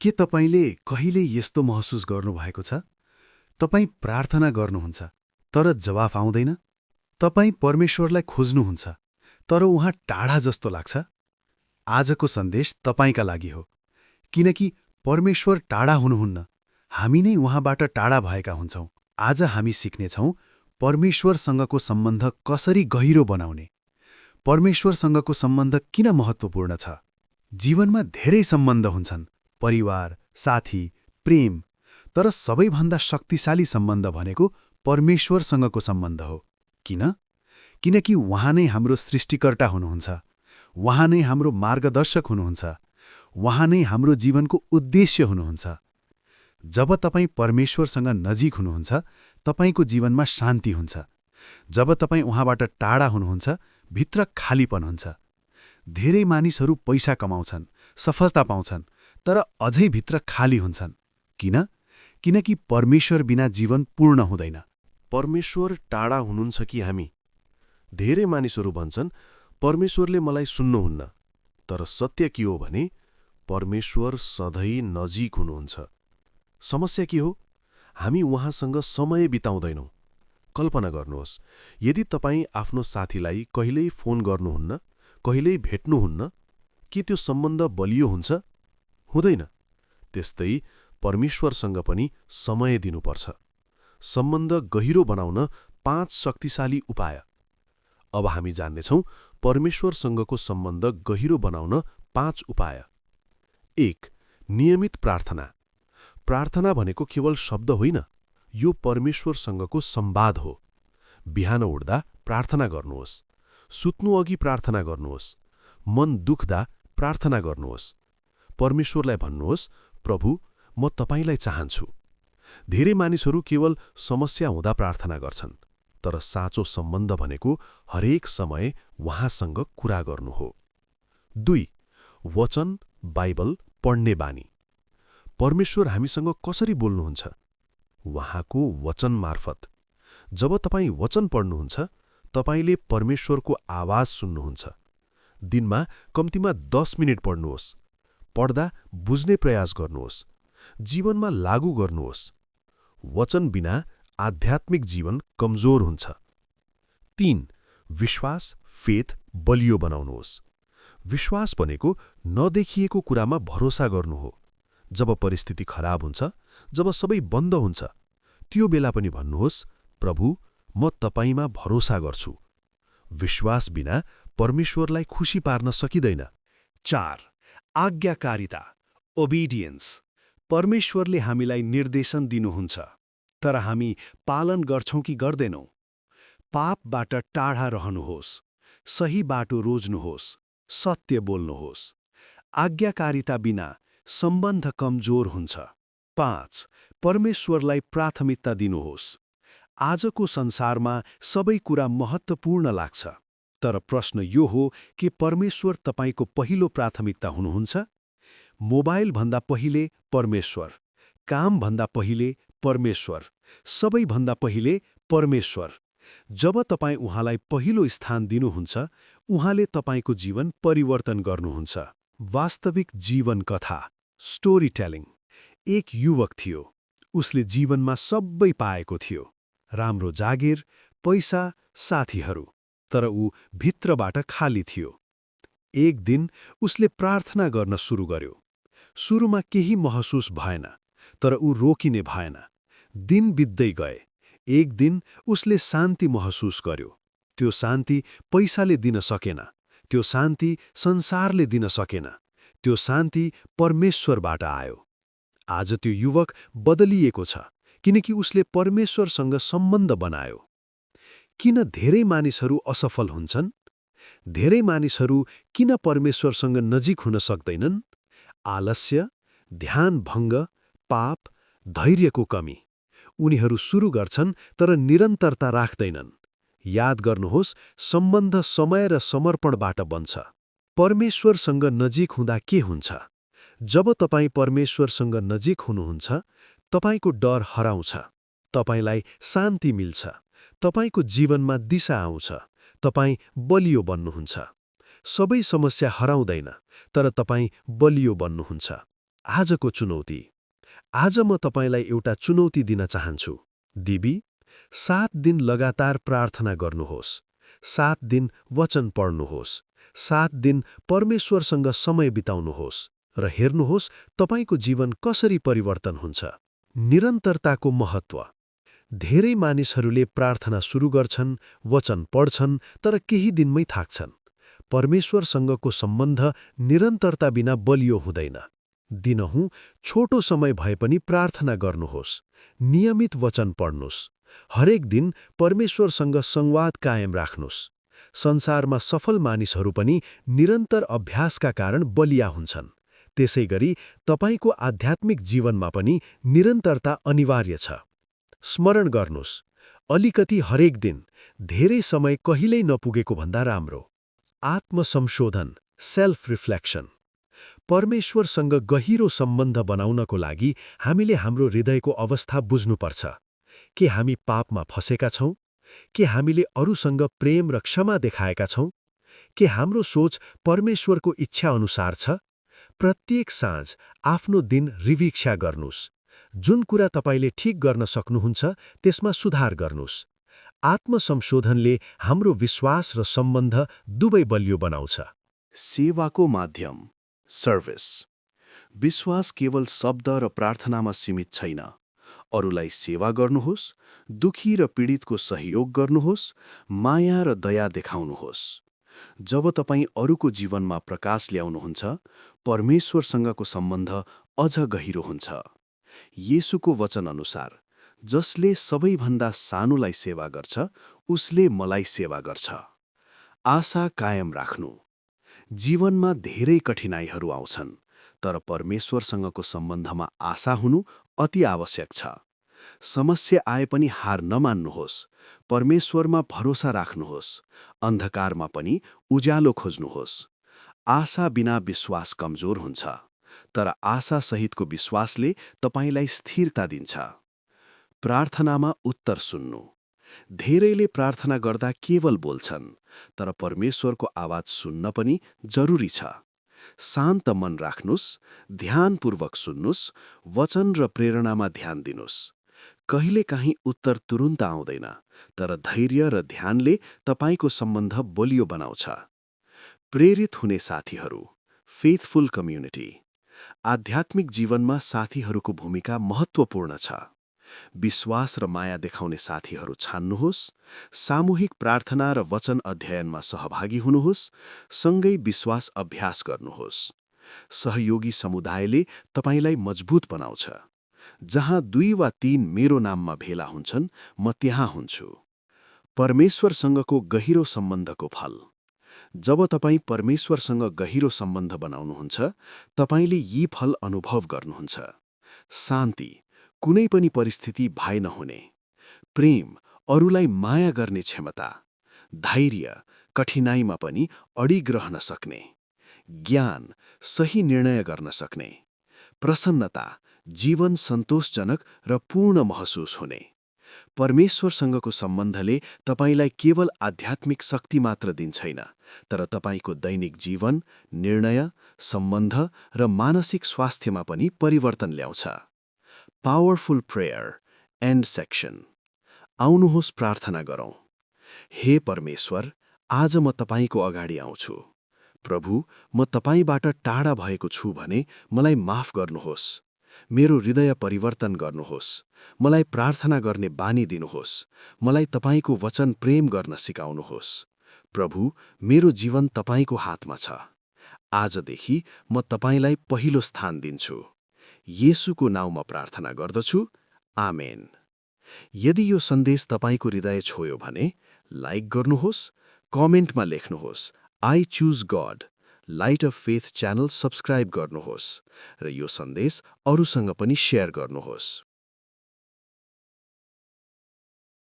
के तपाईले कहिले यस्तो महसुस गर्नुभएको छ? तपाईँ प्रार्थना गर्नुहुन्छ, तर जवाफ आउँदैन? तपाईँ परमेश्वरलाई खोज्नुहुन्छ, तर उहाँ टाढा जस्तो लाग्छ? आजको सन्देश तपाईँका लागि हो, किनकि परमेश्वर टाढा हुनुहुन्न, हामी नै उहाँबाट टाढा भएका हुन्छौँ। आज हामी सिक्नेछौँ परमेश्वरसँगको सम्बन्ध कसरी गहिरो बनाउने। परमेश्वरसँगको सम्बन्ध किन महत्त्वपूर्ण छ? जीवनमा धेरै सम्बन्ध हुन्छन्, परिवार, साथी, प्रेम, तर सबैभन्दा शक्तिशाली सम्बन्ध भनेको परमेश्वरसँगको सम्बन्ध हो। किन? किनकि उहाँ नै हाम्रो सृष्टिकर्ता हुनुहुन्छ, उहाँ नै हाम्रो मार्गदर्शक हुनुहुन्छ, उहाँ नै हाम्रो जीवनको उद्देश्य हुनुहुन्छ। जब तपाईँ परमेश्वरसँग नजिक हुनुहुन्छ, तपाईँको जीवनमा शान्ति हुन्छ। जब तपाईँ उहाँबाट टाढा हुनुहुन्छ, भित्र खालीपन हुन्छ। धेरै मानिसहरू पैसा कमाउँछन्, सफलता पाउँछन्, तर अझै भित्र खाली हुन्छन्। किन? किनकि परमेश्वर बिना जीवन पूर्ण हुँदैन। परमेश्वर टाढा हुनुहुन्छ कि हामी? धेरै मानिसहरू भन्छन्, परमेश्वरले मलाई सुन्नुहुन्न। तर सत्य के हो भने परमेश्वर सधैँ नजिक हुनुहुन्छ। समस्या के हो? हामी उहाँसँग समय बिताउँदैनौँ। कल्पना गर्नुहोस्, यदि तपाईँ आफ्नो साथीलाई कहिल्यै फोन गर्नुहुन्न, कहिल्यै भेट्नुहुन्न, के त्यो सम्बन्ध बलियो हुन्छ? हुँदैन। त्यस्तै परमेश्वरसँग पनि समय दिनुपर्छ। सम्बन्ध गहिरो बनाउन 5 शक्तिशाली उपाय। अब हामी जान्नेछौँ परमेश्वरसँगको सम्बन्ध गहिरो बनाउन 5 उपाय। 1. नियमित प्रार्थना। प्रार्थना भनेको केवल शब्द होइन, यो परमेश्वरसँगको संवाद हो। बिहान उठ्दा प्रार्थना गर्नुहोस्, सुत्नुअघि प्रार्थना गर्नुहोस्, मन दुख्दा प्रार्थना गर्नुहोस्। परमेश्वरलाई भन्नुहोस्, प्रभु, म तपाईँलाई चाहन्छु। धेरै मानिसहरू केवल समस्या हुँदा प्रार्थना गर्छन्, तर साँचो सम्बन्ध भनेको हरेक समय उहाँसँग कुरा गर्नु हो। 2. वचन, बाइबल पढ्ने बानी। परमेश्वर हामीसँग कसरी बोल्नुहुन्छ? उहाँको वचन मार्फत। जब तपाईँ वचन पढ्नुहुन्छ, तपाईँले परमेश्वरको आवाज सुन्नुहुन्छ। दिनमा कम्तीमा 10 मिनेट पढ्नुहोस्। पढ्दा बुझ्ने प्रयास गर्नुहोस्, जीवनमा लागू गर्नुहोस्। वचन बिना आध्यात्मिक जीवन कमजोर हुन्छ। 3. विश्वास, फेथ बलियो बनाउनुहोस्। विश्वास भनेको नदेखिएको कुरामा भरोसा गर्नु हो। जब परिस्थिति खराब हुन्छ, जब सबै बन्द हुन्छ, त्यो बेला पनि भन्नुहोस्, प्रभु, म तपाईँमा भरोसा गर्छु। विश्वास बिना परमेश्वरलाई खुसी पार्न सकिँदैन। 4. आज्ञाकारिता, ओबिडियन्स। परमेश्वरले हामीलाई निर्देशन दिनुहुन्छ, तर हामी पालन गर्छौं कि गर्दैनौं? पापबाट टाढा रहनुहोस्, सही बाटो रोज्नुहोस्, सत्य बोल्नुहोस्। आज्ञाकारिता बिना सम्बन्ध कमजोर हुन्छ। 5. परमेश्वरलाई प्राथमिकता दिनुहोस्। आजको संसारमा सबै कुरा महत्त्वपूर्ण लाग्छ, तर प्रश्न यो हो कि परमेश्वर तपाईँको पहिलो प्राथमिकता हुनुहुन्छ? मोबाइलभन्दा पहिले परमेश्वर, कामभन्दा पहिले परमेश्वर, सबैभन्दा पहिले परमेश्वर। जब तपाईँ उहाँलाई पहिलो स्थान दिनुहुन्छ, उहाँले तपाईँको जीवन परिवर्तन गर्नुहुन्छ। वास्तविक जीवन कथा, स्टोरी टेलिङ। एक युवक थियो। उसले जीवनमा सबै पाएको थियो, राम्रो जागिर, पैसा, साथीहरू, तर ऊ भित्रबाट खाली थियो। एक दिन उसले प्रार्थना गर्न सुरु गर्यो। सुरुमा केही महसुस भएन, तर ऊ रोकिने भएन। दिन बित्दै गए। एक दिन उसले शान्ति महसुस गर्यो। त्यो शान्ति पैसाले दिन सकेन, त्यो शान्ति संसारले दिन सकेन, त्यो शान्ति परमेश्वरबाट आयो। आज त्यो युवक बदलिएको छ, किनकि उसले परमेश्वरसँग सम्बन्ध बनायो। किन धेरै मानिसहरू असफल हुन्छन्? धेरै मानिसहरू किन परमेश्वरसँग नजिक हुन सक्दैनन्? आलस्य, ध्यान भङ्ग, पाप, धैर्यको कमी। उनीहरू सुरु गर्छन् तर निरन्तरता राख्दैनन्। याद गर्नुहोस्, सम्बन्ध समय र समर्पणबाट बन्छ। परमेश्वरसँग नजिक हुँदा के हुन्छ? जब तपाईँ परमेश्वरसँग नजिक हुनुहुन्छ, तपाईँको डर हराउँछ, तपाईँलाई शान्ति मिल्छ, तपाईँको जीवनमा दिशा आउँछ, तपाईँ बलियो बन्नुहुन्छ। सबै समस्या हराउँदैन, तर तपाईँ बलियो बन्नुहुन्छ। आजको चुनौती। आज म तपाईँलाई एउटा चुनौती दिन चाहन्छु। दिबी, 7 दिन लगातार प्रार्थना गर्नुहोस्। 7 दिन वचन पढ्नुहोस्। 7 दिन परमेश्वरसँग समय बिताउनुहोस् र हेर्नुहोस् तपाईँको जीवन कसरी परिवर्तन हुन्छ। निरन्तरताको महत्त्व। धेरै मानिसहरूले प्रार्थना सुरु गर्छन्, वचन पढ्छन्, तर केही दिनमै थाक्छन्। परमेश्वरसँगको सम्बन्ध निरन्तरता बिना बलियो हुँदैन। दिनहुँ छोटो समय भए पनि प्रार्थना गर्नुहोस्। नियमित वचन पढ्नुहोस्। हरेक दिन परमेश्वरसँग संवाद कायम राख्नुहोस्। संसारमा सफल मानिसहरू पनि निरन्तर अभ्यासका कारण बलिया हुन्छन्। त्यसैगरी तपाईँको आध्यात्मिक जीवनमा पनि निरन्तरता अनिवार्य छ। स्मरण गर्नुहोस्, अलिकति हरेक दिन, धेरै समय कहिल्यै नपुगेको भन्दा राम्रो। आत्मसंशोधन, सेल्फ रिफ्लेक्सन। परमेश्वरसँग गहिरो सम्बन्ध बनाउनको लागि हामीले हाम्रो हृदयको अवस्था बुझ्नुपर्छ। के हामी पापमा फँसेका छौँ? के हामीले अरूसँग प्रेम र क्षमा देखाएका छौँ? के हाम्रो सोच परमेश्वरको इच्छा अनुसार छ? प्रत्येक साँझ आफ्नो दिन रिवीक्षा गर्नुहोस्। जुन कुरा तपाईँले ठिक गर्न सक्नुहुन्छ त्यसमा सुधार गर्नुहोस्। आत्मसंशोधनले हाम्रो विश्वास र सम्बन्ध दुवै बलियो बनाउँछ। सेवाको माध्यम, सर्भिस। विश्वास केवल शब्द र प्रार्थनामा सीमित छैन। अरूलाई सेवा गर्नुहोस्, दुखी र पीडितको सहयोग गर्नुहोस्, माया र दया देखाउनुहोस्। जब तपाईँ अरूको जीवनमा प्रकाश ल्याउनुहुन्छ, परमेश्वरसँगको सम्बन्ध अझ गहिरो हुन्छ। येशूको वचन अनुसार, जसले सबैभन्दा सानोलाई सेवा गर्छ, उसले मलाई सेवा गर्छ। आशा कायम राख्नु। जीवनमा धेरै कठिनाइहरू आउँछन्, तर परमेश्वरसँगको सम्बन्धमा आशा हुनु अति आवश्यक छ। समस्या आए पनि हार नमान्नुहोस्। परमेश्वरमा भरोसा राख्नुहोस्। अन्धकारमा पनि उज्यालो खोज्नुहोस्। आशा बिना विश्वास कमजोर हुन्छ, तर आशासहितको विश्वासले तपाईँलाई स्थिरता दिन्छ। प्रार्थनामा उत्तर सुन्नु। धेरैले प्रार्थना गर्दा केवल बोल्छन्, तर परमेश्वरको आवाज सुन्न पनि जरुरी छ। शान्त मन राख्नुस्, ध्यानपूर्वक सुन्नुस्, वचन र प्रेरणामा ध्यान दिनुस्। कहिलेकाहीँ उत्तर तुरुन्त आउँदैन, तर धैर्य र ध्यानले तपाईँको सम्बन्ध बलियो बनाउँछ। प्रेरित हुने साथीहरू, फेथफुल कम्युनिटी। आध्यात्मिक जीवनमा साथीहरूको भूमिका महत्त्वपूर्ण छ। विश्वास र माया देखाउने साथीहरू छान्नुहोस्। सामूहिक प्रार्थना र वचन अध्ययनमा सहभागी हुनुहोस्। सँगै विश्वास अभ्यास गर्नुहोस्। सहयोगी समुदायले तपाईँलाई मजबुत बनाउँछ। जहाँ 2 वा 3 मेरो नाममा भेला हुन्छन्, म त्यहाँ हुन्छु। परमेश्वरसँगको गहिरो सम्बन्धको फल। जब तपाईँ परमेश्वरसँग गहिरो सम्बन्ध बनाउनुहुन्छ, तपाईँले यी फल अनुभव गर्नुहुन्छ। शान्ति, कुनै पनि परिस्थिति भय नहुने। प्रेम, अरूलाई माया गर्ने क्षमता। धैर्य, कठिनाइमा पनि अडिग रहन सक्ने। ज्ञान, सही निर्णय गर्न सक्ने। प्रसन्नता, जीवन सन्तोषजनक र पूर्ण महसुस हुने। परमेश्वरसँगको सम्बन्धले तपाईँलाई केवल आध्यात्मिक शक्ति मात्र दिन्छैन, तर तपाईँको दैनिक जीवन, निर्णय, सम्बन्ध र मानसिक स्वास्थ्यमा पनि परिवर्तन ल्याउँछ। Powerful prayer, and section. आउनुहोस् प्रार्थना गरौँ। हे परमेश्वर, आज म तपाईँको अगाडि आउँछु। प्रभु, म तपाईँबाट टाढा भएको छु भने मलाई माफ गर्नुहोस्। मेरो हृदय परिवर्तन गर्नुहोस्। मलाई प्रार्थना गर्ने बानी दिनुहोस्। मलाई तपाईँको वचन प्रेम गर्न सिकाउनुहोस्। प्रभु, मेरो जीवन तपाईँको हातमा छ। आजदेखि म तपाईँलाई पहिलो स्थान दिन्छु। येशूको नाउँमा प्रार्थना गर्दछु। आमेन। यदि यो सन्देश तपाईँको हृदय छोयो भने लाइक गर्नुहोस्, कमेन्टमा लेख्नुहोस्, I choose God. Light of faith channel subscribe गर्नुहोस् र यो सन्देश अरूसँग पनि शेयर गर्नुहोस्।